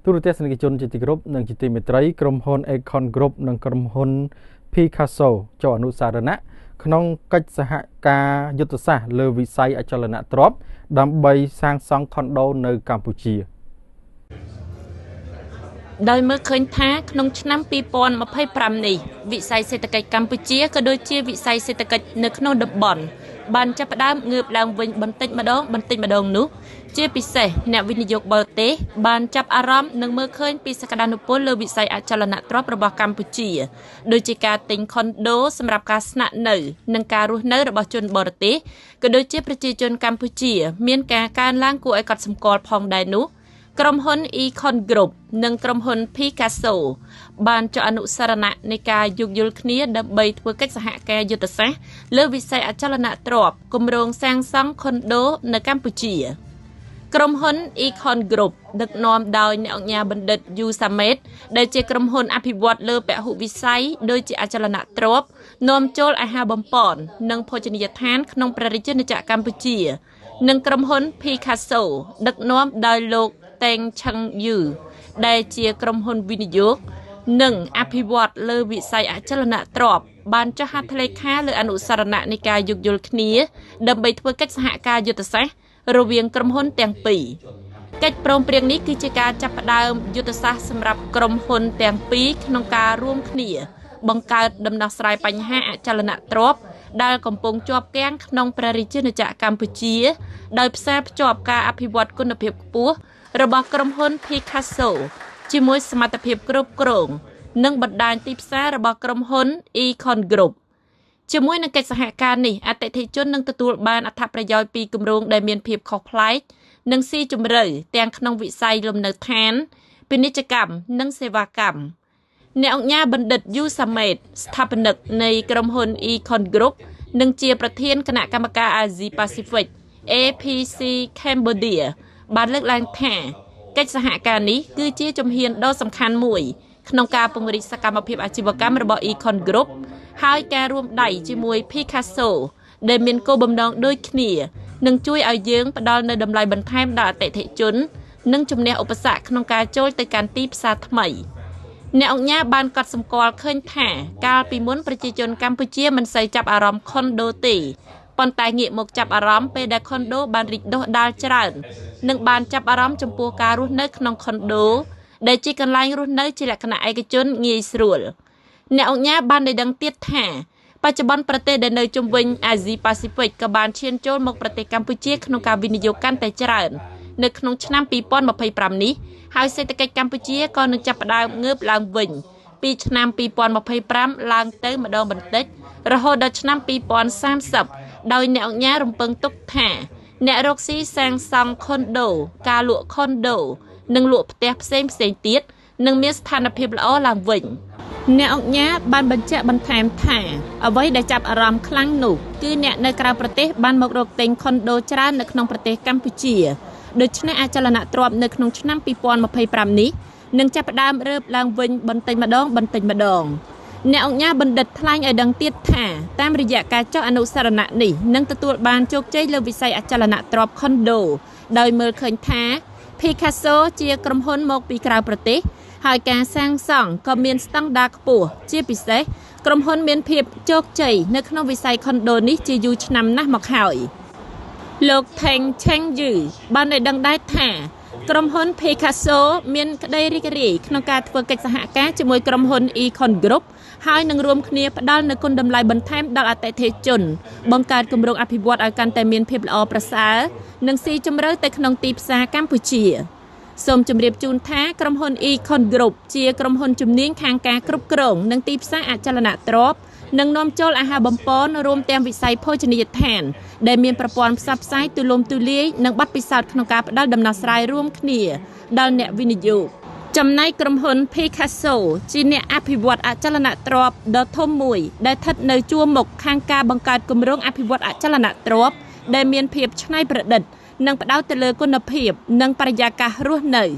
ទូរទស្សនិកជនជាទីគោរពនិងជាទីមេត្រីក្រុមហ៊ុន Akon Group និងក្រុមហ៊ុន Picasso ចុះអនុស្សរណៈក្នុងកិច្ចសហការយុទ្ធសាស្ត្រលើវិស័យអចលនទ្រព្យដើម្បីសាងសង់ខុនដូនៅកម្ពុជា ដោយមើលឃើញថាក្នុងឆ្នាំ2025នេះវិស័យសេដ្ឋកិច្ចកម្ពុជាក៏ដូចជាវិស័យសេដ្ឋកិច្ចនៅក្នុងតំបន់បានចាប់ផ្ដើមងើបឡើងវិញបន្តិចម្ដងបន្តិចម្ដងនោះជាពិសេសអ្នកវិនិយោគបរទេសបានចាប់អារម្មណ៍និងមើលឃើញពីសក្តានុពលលើវិស័យអចលនទ្រព្យរបស់កម្ពុជាដូចជាការទិញខុនដូសម្រាប់ការស្នាក់នៅនិងការរស់នៅរបស់ជនបរទេសក៏ដូចជាប្រជាជនកម្ពុជាមានការកើនឡើងគួរឲ្យកត់សម្គាល់ផងដែរនោះក្រុមហ៊ុន Econ Group និងក្រុមហ៊ុន Picasso បានចុះអនុស្សរណៈនៃការយោគយល់គ្នាដើម្បីធ្វើកិច្ចសហការយុទ្ធសាស្ត្រលើវិស័យអចលនទ្រព្យគម្រោងសាងសង់ខុនដូនៅកម្ពុជាក្រុមហ៊ុន Econ Group ដឹកនាំដោយអ្នកអង្គការបណ្ឌិតយូសាមេតដែលជាក្រុមហ៊ុនអភិវឌ្ឍលើពហុវិស័យដូចជាអចលនទ្រព្យនាំចូលអាហារបំប៉ននិងភោជនីយដ្ឋានក្នុងព្រះរាជាណាចក្រកម្ពុជានិងក្រុមហ៊ុន Picasso ដឹកនាំដោយលោកតេងឆឹងយឺដែលជាក្រុមហ៊ុនវិនិយោគនិងអភិវឌ្ឍលើវិស័យអចលនទ្រព្យបានចុះហត្ថលេខាលើអនុស្សរណៈនៃការយោគយល់គ្នាដើម្បីធ្វើកិច្ចសហការយុទ្ធសាស្ត្ររវាងក្រុមហ៊ុនទាំងពីរកិច្ចព្រមព្រៀងនេះគឺជាការចាប់ផ្ដើមយុទ្ធសាស្ត្រសម្រាប់ក្រុមហ៊ុនទាំងពីរក្នុងការរួមគ្នាបង្កើតដំណោះស្រាយបញ្ហាអចលនទ្រព្យដែលកំពុងជាប់គាំងក្នុងព្រះរាជាណាចក្រកម្ពុជាដោយផ្សារភ្ជាប់ការអភិវឌ្ឍគុណភាពខ្ពស់របស់ក្រុមហ៊ុន Picasso ជាមួយសមត្ថភាពគ្រប់គ្រងនិងបណ្ដាញទីផ្សាររបស់ក្រុមហ៊ុន Econ Group ជាមួយនឹងកិច្ចសហការនេះអតិថិជននឹងទទួលបានអត្ថប្រយោជន៍ពីគម្រោងដែលមានភាពខុសប្លែកនិងស៊ីជម្រៅទាំងក្នុងវិស័យលំនៅឋានពាណិជ្ជកម្មនិងសេវាកម្មអ្នកអង្គការបណ្ឌិតយូសាមេតស្ថាបនិកនៃក្រុមហ៊ុន Econ Group និងជាប្រធានគណៈកម្មការអាស៊ីប៉ាស៊ីហ្វិក APC Cambodia បានលើកឡើងថាកិច្ចសហការនេះគឺជាជំហានដ៏សំខាន់មួយក្នុងការពង្រីកសកម្មភាពអាជីវកម្មរបស់ Econ Group ហើយការរួមដៃជាមួយ Picasso ដែលមានគោលបំណងដូចគ្នានឹងជួយឲ្យយើងផ្ដល់នូវតម្លៃបន្ថែមដល់អតិថិជននិងជំនះឧបសគ្គក្នុងការចូលទៅកាន់ទីផ្សារថ្មីអ្នកអង្គការបានកត់សម្គាល់ឃើញថាកាលពីមុនប្រជាជនកម្ពុជាមិនសូវចាប់អារម្មណ៍ខុនដូទេប៉ុន្តែងាកមកចាប់អារម្មណ៍ពេលដែលខុនដូបានរីកដុះដាលច្រើននិងបានចាប់អារម្មណ៍ចំពោះការរស់នៅក្នុងខុនដូដែលជាកន្លែងរស់នៅជាលក្ខណៈឯកជនងាយស្រួលអ្នកអង្គការបានឲ្យដឹងទៀតថាបច្ចុប្បន្នប្រទេសដែលនៅជុំវិញអាស៊ីប៉ាស៊ីហ្វិកក៏បានឈានចូលមកប្រទេសកម្ពុជាក្នុងការវិនិយោគកាន់តែច្រើននៅក្នុងឆ្នាំ2025នេះហើយសេដ្ឋកិច្ចកម្ពុជាក៏នឹងចាប់ផ្ដើមងើបឡើងវិញពីឆ្នាំ2025ឡើងទៅម្ដងបន្តិចរហូតដល់ឆ្នាំ2030ដោយអ្នកអង្គការរំពឹងទុកថាអ្នករកស៊ីសាងសង់ខុនដូការលក់ខុនដូនិងលក់ផ្ទះផ្សេងផ្សេងទៀតនឹងមានស្ថានភាពល្អឡើងវិញអ្នកអង្គការបានបញ្ជាក់បន្ថែមថាអ្វីដែលចាប់អារម្មណ៍ខ្លាំងនោះគឺអ្នកនៅក្រៅប្រទេសបានមករកទិញខុនដូច្រើននៅក្នុងប្រទេសកម្ពុជាដូច្នេះអចលនទ្រព្យនៅក្នុងឆ្នាំ2025នេះនឹងចាប់ផ្ដើមរើបឡើងវិញបន្តិចម្ដងបន្តិចម្ដងអ្នកអង្គការបណ្ឌិតថ្លែងឲ្យដឹងទៀតថាតាមរយៈការចុះអនុស្សរណៈនេះនឹងទទួលបានជោគជ័យលើវិស័យអចលនទ្រព្យខុនដូដោយមើលឃើញថា Picasso ជាក្រុមហ៊ុនមកពីក្រៅប្រទេសហើយការសាងសង់ក៏មានស្តង់ដារខ្ពស់ជាពិសេសក្រុមហ៊ុនមានភាពជោគជ័យនៅក្នុងវិស័យខុនដូនេះជាយូរឆ្នាំណាស់មកហើយលោកថេងឆេងយឺបានឲ្យដឹងដែរថាក្រុមហ៊ុន Picasso មានក្តីរីករាយក្នុងការធ្វើកិច្ចសហការជាមួយក្រុមហ៊ុន Econ Group ហើយនឹងរួមគ្នាផ្ដល់នូវគុណតម្លៃបន្ថែមដល់អតិថិជនបង្កើតគម្រោងអភិវឌ្ឍឲ្យកាន់តែមានភាពល្អប្រសើរនិងស៊ីជម្រៅទៅក្នុងទីផ្សារកម្ពុជាសូមជម្រាបជូនថាក្រុមហ៊ុន Econ Group ជាក្រុមហ៊ុនជំនាញខាងការគ្រប់គ្រងនិងទីផ្សារអចលនទ្រព្យនិងនាំចូលអាហារបំប៉នរួមទាំងវិស័យភោជនីយដ្ឋានដែលមានប្រព័ន្ធផ្សព្វផ្សាយទូលំទូលាយនិងបទពិសោធន៍ក្នុងការផ្ដល់ដំណោះស្រាយរួមគ្នាដល់អ្នកវិនិយោគចំណែកក្រុមហ៊ុន Picasso ជាអ្នកអភិវឌ្ឍអចលនទ្រព្យដ៏ធំមួយដែលស្ថិតនៅជួរមុខខាងការបង្កើតគម្រោងអភិវឌ្ឍអចលនទ្រព្យដែលមានភាពច្នៃប្រឌិតនិងផ្ដោតទៅលើគុណភាពនិងបរិយាកាសរស់នៅ។